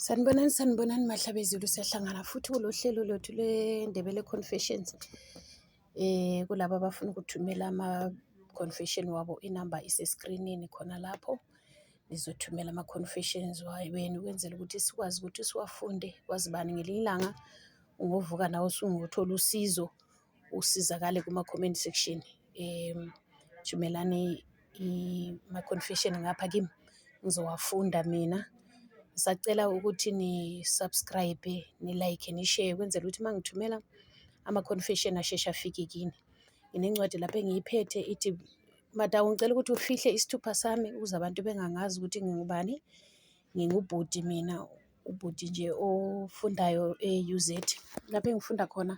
Sanibonani, sanibonani Mahlabezulu, siyahlangana futhi kulo hlelo lwethu lweNdebele Confessions. Kulaba abafuna ukuthumela ama-confession wabo, inamba iseskrinini khona lapho. Nizothumela ama-confessions wenu ukwenzela ukuthi sikwazi ukuthi siwafunde. Kwazi bani, ngelinye ilanga ungovuka nawe usungothola usizo, usizakale kuma-comment section. Thumelani ama-confession ngapha kimi, ngizowafunda mina. Ngisacela ukuthi ni-subscribe, ni-like, ni-share ukwenzela ukuthi uma ngithumela ama-confession asheshe afike kini. Nginencwadi lapha engiyiphethe ithi, Madawu, ngicela ukuthi ufihle isithupha sami ukuze abantu bengangazi ukuthi ngingubani. Ngingubhuti mina, ubhuti nje ofundayo e-UZ. Lapho engifunda khona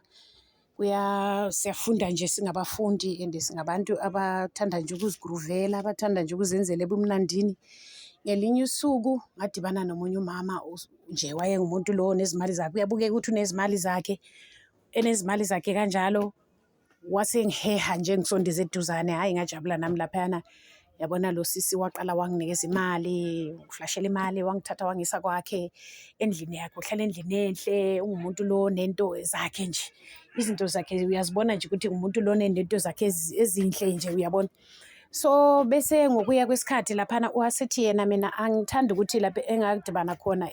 siyafunda nje singabafundi and singabantu abathanda nje ukuzigruvela, abathanda nje ukuzenzela ebumnandini. Ngelinye usuku ngadibana nomunye umama nje wayengumuntu lo onezimali zakhe, uyabukeka ukuthi unezimali zakhe, enezimali zakhe kanjalo. Wasengiheha nje ngisondeze eduzane, hhayi ngajabula nami laphayana. Yabona lo sisi waqala wanginikeza imali, wangiflashela imali, wangithatha wangisa kwakhe endlini yakhe, uhlala endlini enhle, ungumuntu lo nento zakhe nje. Izinto zakhe uyazibona nje ukuthi ngumuntu lo onento zakhe ezinhle nje, uyabona. So bese ngokuya kwesikhathi laphana wasethi yena, mina angithandi ukuthi lapho engadibana khona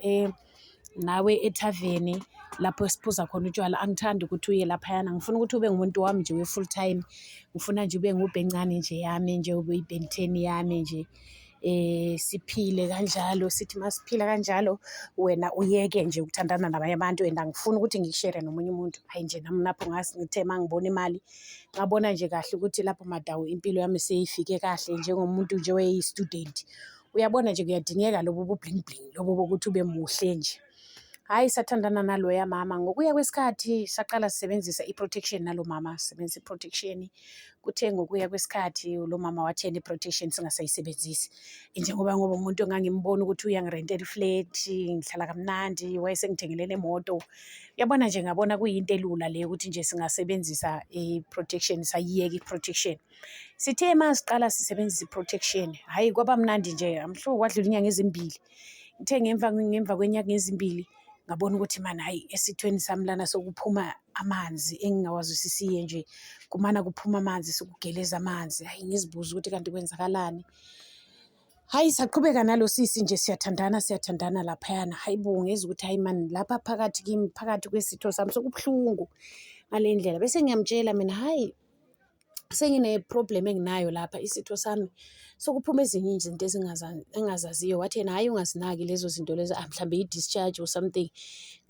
nawe ethaveni lapho esiphuza khona utshwala, angithandi ukuthi uye laphayana, ngifuna ukuthi ube ngumuntu wami nje we-full time, ngifuna nje ube ngubhencane nje yami nje, ube yibhenteni yami nje, siphile kanjalo. Sithi masiphila kanjalo, wena uyeke nje ukuthandana nabanye abantu and angifuni ukuthi ngikushere nomunye umuntu. Hhayi nje nami lapho ngithe uma ngibona imali, ngabona nje kahle ukuthi lapho Madawu impilo yami seyifike kahle njengomuntu nje owayeyi-student. Uyabona nje kuyadingeka lobu bu-bling bling lobu bokuthi ube muhle nje. Hhayi sathandana naloya mama, ngokuya kwesikhathi saqala sisebenzisa i-protection nalo mama, sisebenzisa i-protection. Kuthe ngokuya kwesikhathi lo mama wathi yena i-protection singasayisebenzisi. Njengoba ngoba umuntu engangimbona ukuthi uyangirentela i-flat, ngihlala kamnandi, wayesengithengele nemoto. Uyabona nje ngabona kuyinto elula le ukuthi nje singasebenzisa i-protection, sayiyeka i-protection. Sithe masiqala sisebenzisa i-protection, hhayi kwaba mnandi nje, I'm sure kwadlula inyanga ezimbili. Ngithe ngemva kwenyanga ezimbili ngabona ukuthi mani hhayi esithweni sami lana sokuphuma amanzi engingawazwisisiyo nje, kumana kuphuma amanzi, sekugeleza amanzi. Hhayi ngizibuze ukuthi kanti kwenzakalani. Hhayi saqhubeka nalo sisi nje, siyathandana siyathandana laphayana. Hhayi bo, ngezwa ukuthi hhayi mani lapha phakathi kimi, phakathi kwesitho sami sekubuhlungu ngale ndlela. Bese ngiyamtshela mina, hhayi sengine-problem enginayo lapha, isitho sami sokuphuma ezinye izinto engingazaziyo. Wathi yena, hhayi ungazinaki lezo zinto lezo, mhlambe i-discharge or something.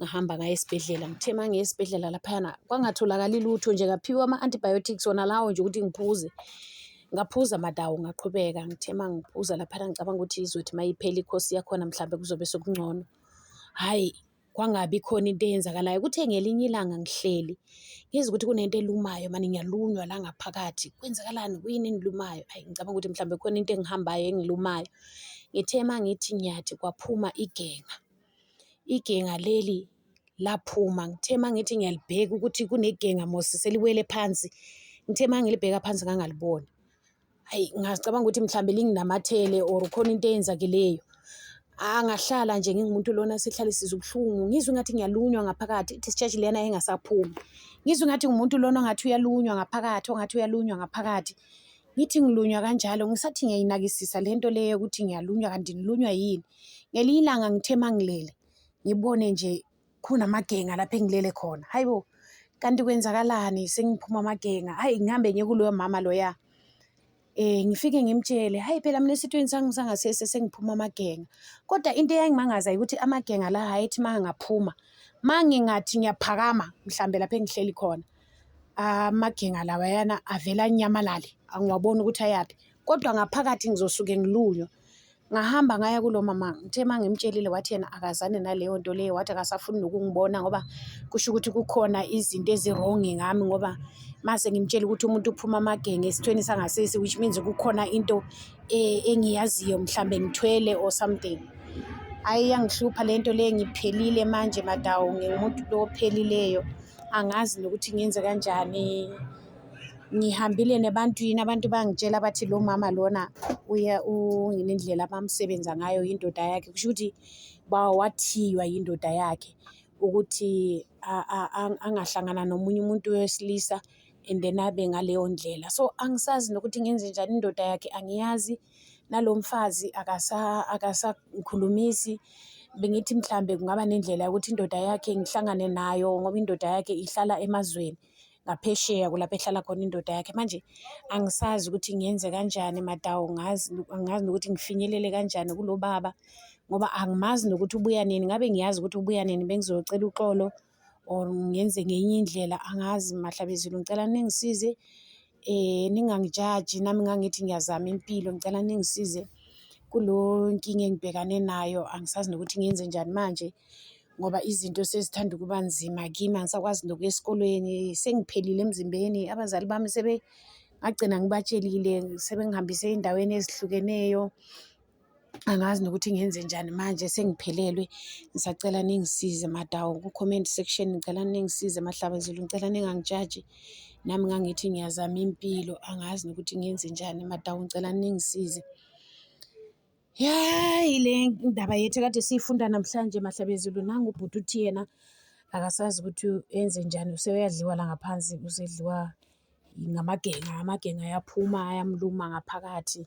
Ngahamba ngaya esibhedlela, ngithe uma ngiya esibhedlela laphayana kwangatholakali lutho nje, ngaphiwa ama-antibiotics wona lawo nje ukuthi ngiphuze. Ngaphuza Madawu, ngaqhubeka. Ngithe uma ngiphuza laphana ngicabanga ukuthi izothi uma iphela i-course yakhona mhlambe kuzobe sekungcono. Hhayi kwangabi khona into eyenzakalayo. Kuthe ngelinye ilanga ngihleli, ngizwa ukuthi kunento elumayo mani, ngiyalunywa la ngaphakathi. Kwenzakalani, kuyini engilumayo? Hhayi ngicabanga ukuthi mhlambe khona into engihambayo engilumayo. Ngithe uma ngithi nyathi kwaphuma igenga. Igenga leli laphuma, ngithe uma ngithi ngiyalibheka ukuthi kunegenga mos seliwele phansi, ngithe uma ngilibheka phansi ngangaliboni. Hhayi ngacabanga ukuthi mhlambe linginamathele or khona into eyenzakileyo. Angahlala nje ngingumuntu lona sehlale sizwa ubuhlungu, ngizwe ngathi ngiyalunywa ngaphakathi, i-discharge lena engasaphumi. Ngizwe ngathi ngumuntu lona ongathi uyalunywa ngaphakathi, ongathi uyalunywa ngaphakathi. Ngithi ngilunywa kanjalo, ngisathi ngiyayinakisisa le nto le yokuthi ngiyalunywa kanti ngilunywa yini. Ngelinye ilanga ngithe uma ngilele, ngibone nje kunamagenga lapho engilele khona. Hayi bo, kanti kwenzakalani sengiphuma amagenga? Hhayi ngihambe ngiye kuloyo mama loya, ngifike ngimtshele, hhayi phela mina esithweni sami sangasese sengiphuma amagenga. Kodwa into eyayingimangaza ukuthi amagenga la ayethi uma angaphuma, uma ngingathi ngiyaphakama mhlambe lapho engihleli khona, amagenga lawayana avele anyamalale, angiwaboni ukuthi ayaphi. Kodwa ngaphakathi ngizosuke ngilunywa. Ngahamba ngaya kulo mama, ngithe uma ngimtshelile wathi yena akazani naleyo nto leyo, wathi akasafuni nokungibona ngoba kusho ukuthi kukhona izinto ezi-wrong ngami, ngoba mase ngimtshela ukuthi umuntu uphuma amagenge esithweni sangasese, which means kukhona into engiyaziyo, mhlambe ngithwele or something. Hhayi iyangihlupha le nto le, ngiphelile manje Madawu, ngingumuntu lo ophelileyo, angazi nokuthi ngenze kanjani. Ngihambile nebantwini, abantu bangitshela bathi lo mama lona uya unendlela abamsebenza ngayo indoda yakhe. Kusho ukuthi Wathiywa yindoda yakhe ukuthi angahlangana nomunye umuntu wesilisa and then abe ngaleyo ndlela. So angisazi nokuthi ngenze njani, indoda yakhe angiyazi, nalo mfazi akasangikhulumisi. Bengithi mhlambe kungaba nendlela yokuthi indoda yakhe ngihlangane nayo, ngoba indoda yakhe ihlala emazweni ngaphesheya, kulapho ehlala khona indoda yakhe. Manje angisazi ukuthi ngiyenze kanjani Madawu, angazi nokuthi ngifinyelele kanjani kulo baba, ngoba angimazi nokuthi ubuya nini. Ngabe ngiyazi ukuthi ubuya nini, bengizocela uxolo or ngenze ngenye indlela, angazi Mahlabezulu. Ngicela ningisize, ningangijaji, nami ngangithi ngiyazama impilo. Ngicela ningisize kulo nkinga engibhekane nayo, angisazi nokuthi ngiyenze njani manje, ngoba izinto sezithanda ukuba nzima kimi, angisakwazi nokuya esikolweni, sengiphelile emzimbeni. Abazali bami ngagcina ngibatshelile, sebengihambise ey'ndaweni ezihlukeneyo. Angazi nokuthi ngenze njani manje, sengiphelelwe. Ngisacela ningisize Madawu ku-comment section, ngicela ningisize Mahlabezulu, ngicela ningangijaji. Nami ngangithi ngiyazama impilo, angazi nokuthi ngenze njani Madawu, ngicela ningisize. Yayi, le ndaba yethu ekade siyifunda namhlanje Mahlabezulu, nangu ubhuti uthi yena akasazi ukuthi enze njani, useyadliwa la ngaphansi, usedliwa ngamagenga, amagenga ayaphuma ayamluma ngaphakathi,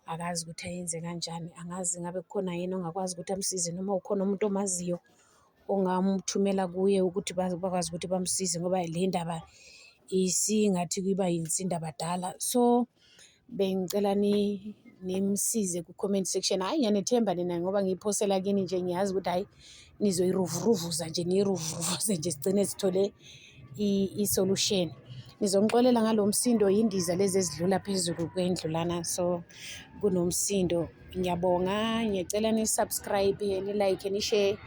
akazi ukuthi ayenze kanjani. Angazi ngabe kukhona yini ongakwazi ukuthi amsize, noma ukhona umuntu omaziyo ongamthumela kuye ukuthi bakwazi ukuthi bamsize, ngoba le ndaba isingathi kuba yinsindabadala. So bengicela nimsize ku-comment section. Hhayi, ngiyanethemba nina, ngoba ngiyiphosela kini nje, ngiyazi ukuthi hhayi, nizoyiruvuruvuza nje, niyiruvuruvuze nje, sigcine sithole i-solution. Nizongixolela ngalo msindo, yindiza lezi ezidlula phezulu kwendlu lana, so kunomsindo. Ngiyabonga, ngiyacela ni-subscribe, ni-like, ni-share,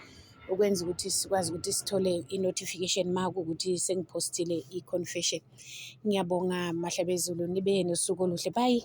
ukwenza ukuthi sikwazi ukuthi sithole i-notification ma kuwukuthi sengiphostile i-confession. Ngiyabonga Mahlabezulu, nibe nosuku oluhle. Bye.